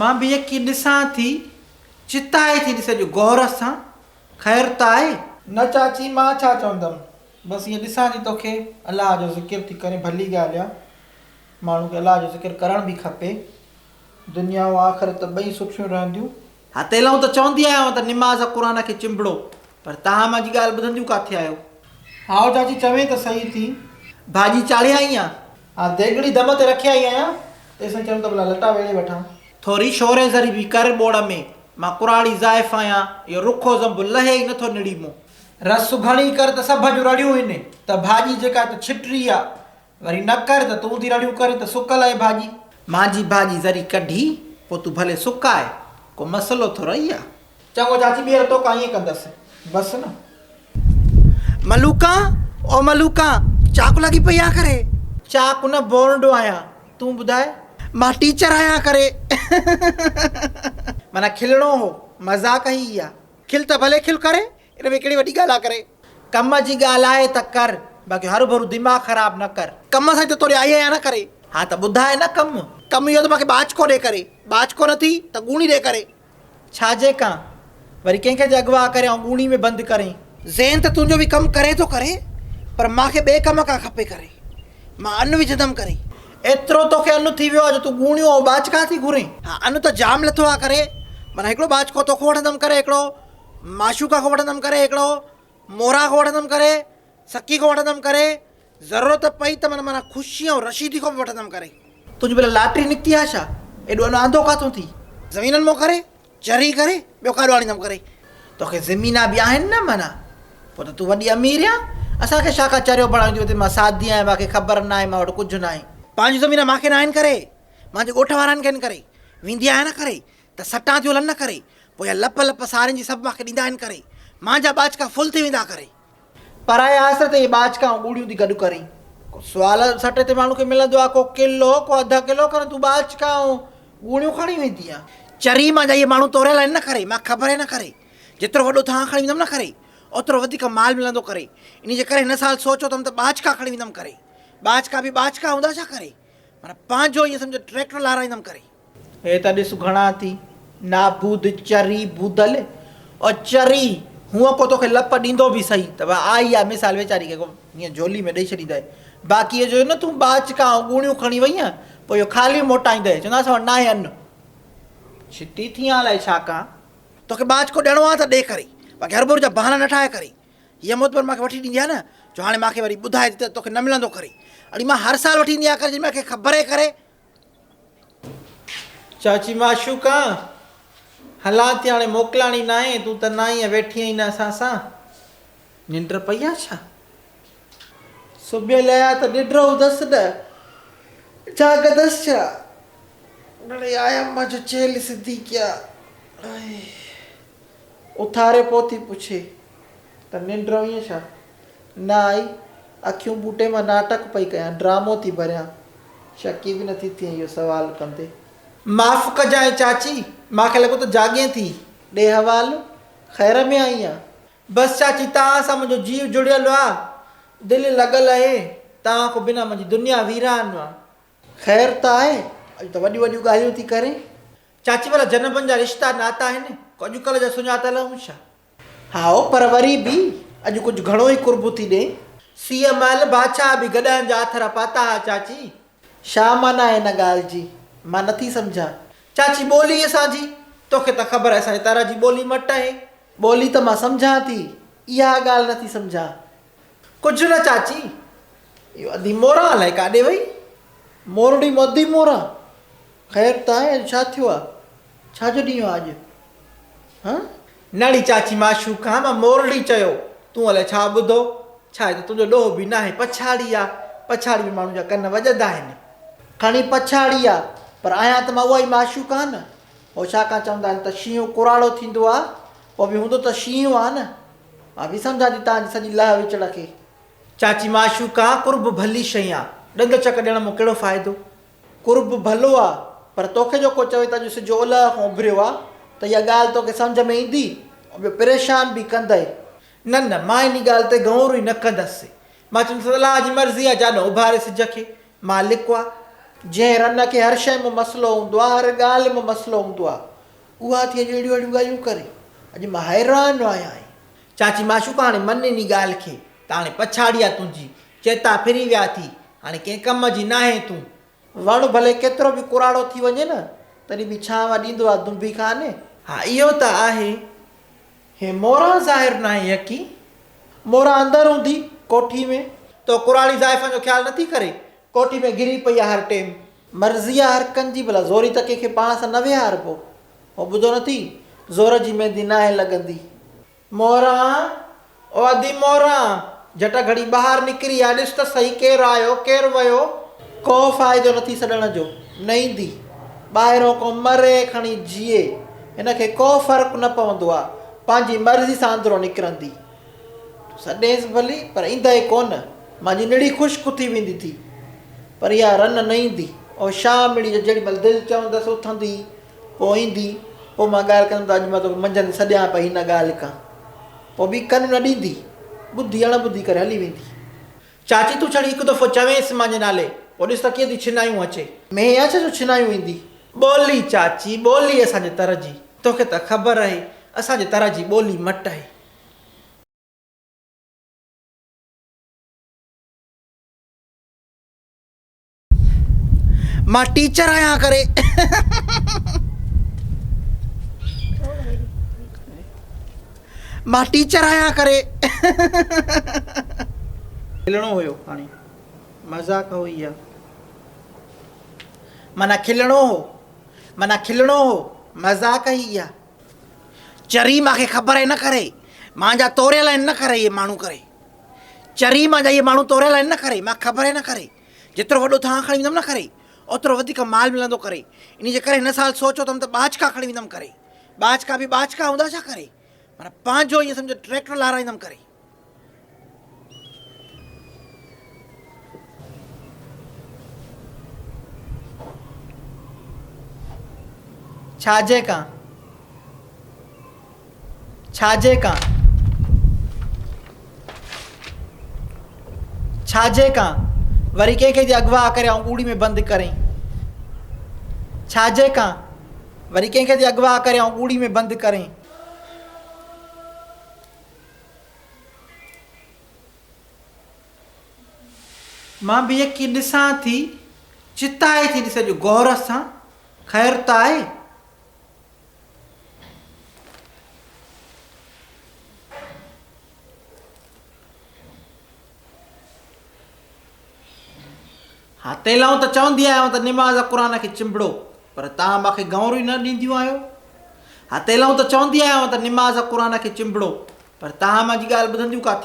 مان به يڪي ڏسان ٿي، چتائي ٿي ڏس اڄ غور سان، خير ته آهي؟ نه چاچي مان ڇا چوندم، بس ائين ڏسان ٿي توکي، الله جو ذڪر ٿي ڪرين، ڀلي ڳالهه آ، ماڻهو کي الله جو ذڪر ڪرڻ به کپي، دنيا و آخرت ٻئي سٺيون رهنديون. ها تيلئون ته چوندي آهيان ته نماز قرآن کي چنبڙو، پر توهان مانجي ڳالهه ٻڌنديون ڪاٿي آهيو. هائو چاچي چوين ته صحيح ٿي. ڀاڄي چاڙهي آئي آن. ها ديڳڙي دم تي رکي آئي آهيان، تيسين چيم ته ڀلا لٽا ويڙهي وٺان. ٿوري شوري ذري به ڪر ٻوڙ ۾، مان ڪراڙي زائف آهيان، اهو رکو زنب لهي ئي نٿو نڙي مون. رس گهڻي ڪر ته سڀ جون رڙيون هن، ته ڀاڄي جيڪا ته ڇٽري آ، وري نه ڪر ته تون ٿي رڙيون ڪرين ته سڪل آهي ڀاڄي. مانجي ڀاڄي ذري ڪڍي پوء تون ڀلي سڪاء، ڪو مسئلو ٿورئي آ. چڱو چاچي ٻيهر توکان ائين ڪندس. بس نه. ملوڪان، او ملوڪان، چاڪ لڳي پئي آ ڪري. چاڪ نه بورنڊو آهيان، تون ٻڌاء. مان ٽيچر آهيان ڪري. معنيٰ کلڻو هو، مذاق هئي اها. کل ته ڀلي کل ڪري، ان ۾ ڪهڙي وڏي ڳالهه آ ڪري. ڪم جي ڳالهه آهي ته ڪر، باقي هروڀرو دماغ خراب نه ڪر. ڪم سان ئي ته توڏي آئي آهيان نه ڪري. ها ته ٻڌاء نه ڪم. ڪم اهو ته مان کي ٻاچڪو ڏي ڪري. ٻاچڪو نه ٿي ته ڳوڻي ڏي ڪري. ڇا جي ڪان؟ وري ڪنهن کي جي اغوا ڪري ۽ ڳوڻي ۾ بند ڪرين. ذهن ته تنهنجو به ڪم ڪري ٿو ڪري، پر مان کي ٻئي ڪم کان کپي ڪري. مان ان وجهندم ڪري. ايترو توکي ان ٿي ويو آ جو تون ڳوڻيون ۽ ٻاچڪا ٿي گهرين. ها ان ته جام لٿو آ ڪري. معنيٰ هڪڙو ٻاچڪو توکون وٺندم ڪري، هڪڙو معشوقه کان وٺندم ڪري، هڪڙو موران کان وٺندم ڪري، سڪي کان وٺندم ڪري، ضرورت پئي ته معنيٰ خوشي ۽ رشيدي کان به وٺندم ڪري. تنهنجي ڀلا لاٽري نڪتي آ ڇا؟ ايڏو ان آندو ڪاٿون ٿي؟ زمينن مون ڪري، چري ڪري، ٻيو ڪاڏو آڻيندم ڪري؟ توکي زمينا به آهن نه معنيٰ؟ پوء ته تون وڏي امير آن، اسان کي ڇا ڪا چريو بڻايون ٿي وتين، مان سادي آهيان، مان کي خبر ناهي، مان وٽ ڪجهه ناهي. پنهنجون زمينا مان کي ناهن ڪري، مانجي ڳوٺ وارن کي آهن ڪري، ويندي آهيان نه ڪري، ته سٽان ٿيون هلن نه ڪري، پوء اها لپ لپ سارين جي سڀ مان کي ڏيندا آهن ڪري، مانجا ٻاچڪا فل ٿي ويندا ڪري. پرائي آسري تي اهي ٻاچڪا ۽ ڳوڙهيون ٿي گڏ ڪرين. ڪو سوال سٽي تي ماڻهو کي ملندو آهي، ڪو ڪلو، ڪو اڌ ڪلو ڪرين تون ٻاچڪا ۽ ڳوڙهيون کڻي ويندي آن. چري مانجا اهي ماڻهو توريل آهن نه ڪري، مان خبر ئي نه ڪري. جيترو وڏو ٿانء کڻي ويندم نه ڪري، اوترو وڌيڪ مال ملندو ڪري. انهي جي ڪري هن سال سوچيو اٿم ته ٻاچڪا کڻي ويندم ڪري. ٻاچڪا به ٻاچڪا هوندا ڇا ڪري؟ معنيٰ پنهنجو ائين سمجهه ٽريڪٽر لارائيندم ڪري. هي ته ڏس گهڻا ٿي، نابود، چري، بودل، او چري، هونء ڪو توکي لپ ڏيندو به سهي ته ڀا آئي آ مثال ويچاري کي ڪو هيئن جهولي ۾ ڏئي ڇڏيندء. باقي اهو جو نه تون ٻاچڪا ۽ ڳوڻيون کڻي وئينء، پوء اهو خالي موٽائيندء، چوندا اسان وٽ ناهي ان. ڇتي ٿي آن الائي ڇا ڪان. توکي ٻاچڪو ڏيڻو آ ته ڏي ڪري، باقي هرڀرو جا بهانا نه ٺاهي ڪري. هيء معتبر مان کي وٺي ڏيندي آ نه، جو هاڻي مان کي وري ٻڌائي ٿي ته توکي نه ملندو ڪري. اڙي مان هر سال وٺي ايندي آهيان ڪري جڏهن مان کي خبر ئي ڪري. چاچي معشوقا، هلان ٿي هاڻي موڪلاڻي ناهي، تون ته ناهين ويٺي آهين نه اسان سان. ننڊ پئي آ ڇا؟ سبيل آيا ته ڏڍ هوندس نه، جاڳندس ڇا؟ گهڻي آيم مان جو چيلهه سڌي ڪيان. اٿاري پوء ٿي پڇي ته ننڊ هئين ڇا؟ نه آئي. اکيون ٻوٽي مان ناٽڪ پئي ڪيان، ڊرامو ٿي ڀريان. شڪي به نٿي ٿئين اهو سوال ڪندي. معاف ڪجانء چاچي، مان کي لڳو ته جاڳين ٿي. ڏي حوال، خير ۾ آئين آ؟ بس چاچي توهان سان منهنجو جيء جڙيل آ، دل لڳل اهي، توهان کان بنا منهنجي دنيا ويران آ. خير ته آهي، اڄ ته وڏيون وڏيون ڳالهيون ٿي ڪرين. چاچي ڀلا جنمن جا رشتا ناتا آهن، ڪو اڄڪلهه جا سڃاتل آهون ڇا؟ هائو، پر وري به اڄ ڪجهه گهڻو ئي قرب ٿي ڏئين. سيء مهل بادشاهه به گڏهن جا آٿرا پاتا ها چاچي. ڇا معنيٰ آهي ان ڳالهه جي؟ مان نٿي سمجهان. چاچي ٻولي اسان جي، توکي ته خبر آهي اسان جي تر جي ٻولي مٽ آهي. ٻولي ته مان سمجهان ٿي، اها ڳالهه نٿي سمجهان. ڪجهه نه چاچي، اهو ادي موران الائي ڪاڏي وئي؟ مورڙي مون ادي موران، خير ته آهي اڄ ڇا ٿيو آ؟ ڇا جو ڏينهن آ اڄ؟ هان؟ نڙي چاچي معشوقه مان مورڙي چيو، تون الائي ڇا ٻڌو؟ ڇا هي ته تنهنجو ڏوهه به ناهي، پڇاڙي آ، پڇاڙي ۾ ماڻهن جا ڪن وڄندا آهن. کڻي پڇاڙي آ، پر آهيان ته مان اها ئي معشوقه نه. هو ڇا ڪان چوندا آهن ته شينهن ڪراڙو ٿيندو آ، پوء به هوندو ته شينهن آ نه. مان به سمجهان ٿي توهان جي سڄي لهه وچڙ کي. چاچي معشوقه قرب ڀلي شيء آ، ڏند چڪ ڏيڻ مان ڪهڙو فائدو؟ قرب ڀلو آ، پر توکي جو ڪو چوي ته اڄ سج اولهه کان اڀريو آ ته اها ڳالهه توکي سمجهه ۾ ايندي ۽ ٻيو پريشان به ڪندئي. نه نه، مان انهي ڳالهه تي غور ئي نه ڪندس. مان چوندس الله جي مرضي آ، جاڏو اڀاري سج کي، مالڪ آ. جنهن رن کي هر شيء مان مسئلو هوندو آ، هر ڳالهه مان مسئلو هوندو آ، اها ٿي اڄ اهڙيون اهڙيون ڳالهيون ڪري. اڄ مان حيران آهيان. چاچي معشوقه هاڻي مڃ انهي ڳالهه کي ته هاڻي پڇاڙي آ تنهنجي، چيتا ڦري ويا ٿي، هاڻي ڪنهن ڪم جي ناهين تون. وڻ ڀلي ڪيترو به ڪراڙو ٿي وڃي نه، تڏهن به ڇانو ڏيندو آ دنبي کان. ها اهو ته آهي. هي موران ظاهر ناهي يقين. موران اندر هوندي ڪوٺي ۾. تو ڪراڙي زائفان جو خيال نٿي ڪري. ڪوٺي ۾ گري پئي آ هر ٽيم. مرضي آ هر ڪن جي ڀلا زوري ته ڪنهن کي پاڻ سان نه ويهاربو. هو ٻڌو نٿي زور جي ميندي ناهي لڳندي. موران، او ادي موران، جهٽ گهڙي ٻاهر نڪري آ ڏس ته سهي ڪير آيو ڪير ويو. ڪو فائدو نٿي سڏڻ جو، نه ايندي. ٻاهرون ڪو مري کڻي جيئي، هن کي ڪو فرق نه پوندو آ، پنهنجي مرضي سان اندرون نڪرندي. تون سڏينس ڀلي، پر ايندئي ڪونه. مانجي نڙي خشڪ ٿي ويندي ٿي، پر اها رن نه ايندي. او شام مڙي جو جيڏي مهل دل چوندس اٿندي، پوء ايندي، پوء مان ڳالهه ڪندم ته اڄ مان توکي منجهند سڏيان پئي هن ڳالهه کان. پوء به ڪن نه ڏيندي، ٻڌي اڻ ٻڌي ڪري هلي ويندي. چاچي تون ڇڙي هڪ دفعو چوينس مانجي نالي، پوء ڏس ته ڪيئن ٿي ڇنايون اچي. مينهن آ ڇا جو ڇنايون ايندي. ٻولي چاچي، ٻولي اسان جي تر جي، توکي ته خبر اهي، اسان جي تر جي ٻولي مٽ اهي. مان ٽيچر آهيان ڪري. مان ٽيچر آهيان ڪري. کلڻو هيو هاڻي مذاق هئي اها. معنيٰ کلڻو هو معنيٰ کلڻو هو مذاق هئي اها. چري مان کي خبر آهي نه ڪري مان جا توريل آهن نه ڪري اهي ماڻهو ڪري چري مان جا اهي ماڻهو توريل آهن نه ڪري مان خبر آهي نه ڪري جيترو وڏو ٿانء کڻي ويندم نه ڪري اوترو وڌيڪ مال ملندو ڪري انهي جي ڪري هن سال سوچيو اٿم ته ٻاچڪا کڻي ويندم ڪري ٻاچڪا به ٻاچڪا هوندا ڇا ڪري معنيٰ پنهنجو ائين سمجهو ٽريڪٽر لارائيندم ڪري. ڇا جي ڪان ڇا جي ڪان ڇا جي ڪان وري ڪنهن کي ٿي اغوا ڪري ۽ ڳوڙي ۾ بند ڪرين ڇا جي ڪان وري ڪنهن کي ٿي اغوا ڪري ۽ ڳوڙي ۾ بند ڪرين. مان به يڪي ڏسان ٿي، چتائي ٿي ڏسي اڄ غور سان، خير ته آهي؟ ها تيلائون ته چوندي آهيان ته نماز قرآن کي چنبڙو پر توهان مان کي گئونر ئي نه ڏينديون آهيو. ها تيلائون ته چوندي آهيان ته نماز قرآن کي چنبڙو پر توهان مان جي ڳالهه ٻڌنديون ڪاٿي.